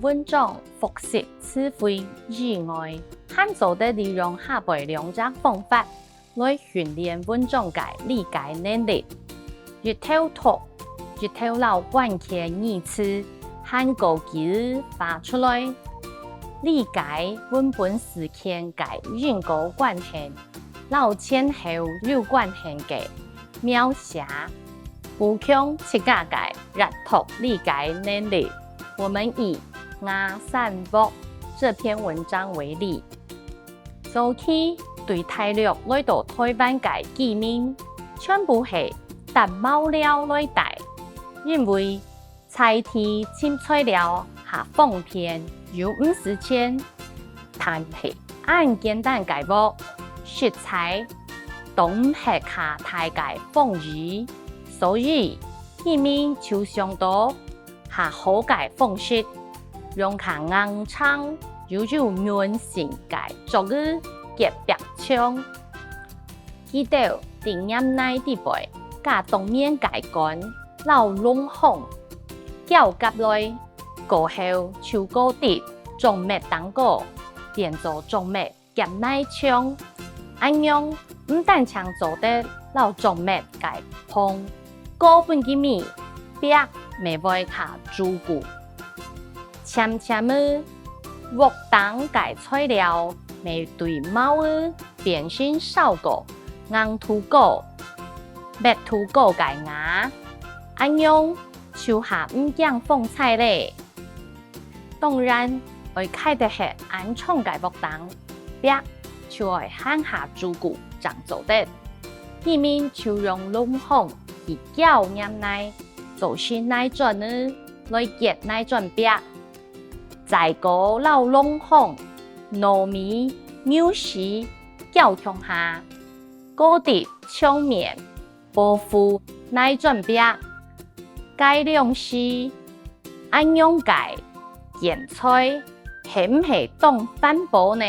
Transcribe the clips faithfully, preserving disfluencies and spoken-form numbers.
文章複習詞彙以外，還做得利用下背兩隻方法來訓練文章个理解能力。一頭讀，一頭摎關鍵語詞還過句仔畫出來，理解文本事件个因果關係，摎前後有關係个描寫，補強自家个閱讀理解能力。我們以《瓦山屋》這篇文章為例，早期對大陸來到台灣个居民，全部係搭茅寮來戴，因為在地尋材料較方便又毋使錢。但係恁簡單个屋，實在擋毋核較大个風雨，所以佢等就想到較好个方式，用較硬淨又有韌性个竹仔結壁牆。佢兜在岩泥底背加當面个桍摎礱糠攪合來，過後就過佇竹篾頂高，變做竹篾夾泥牆。恁樣毋單淨做得摎竹篾个縫過分佢，壁乜會較牢固。漸漸仔，屋頂个材料乜對茅仔變成燒過、硬度高、密度高个瓦，恁樣就較毋驚風搓咧。當然，愛㧡得核恁重个屋頂，壁就愛還較牢固正做得。佢等就用礱糠去攪岩泥，做成泥磚仔，來結泥磚壁。再過摎礱糠、糯米、牛屎攪共下，過佇牆面，保護泥磚壁。該量時，恁樣个建材係毋係當環保呢？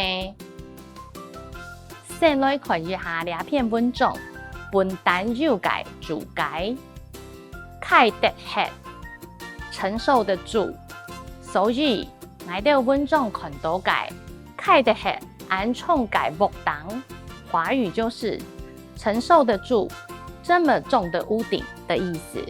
先來看一下這篇文章本單元个註解。㧡得核，承受得住。所以，𠊎兜文章看到个㧡得核恁重个屋頂，華語就是承受得住這麼重的屋頂的意思。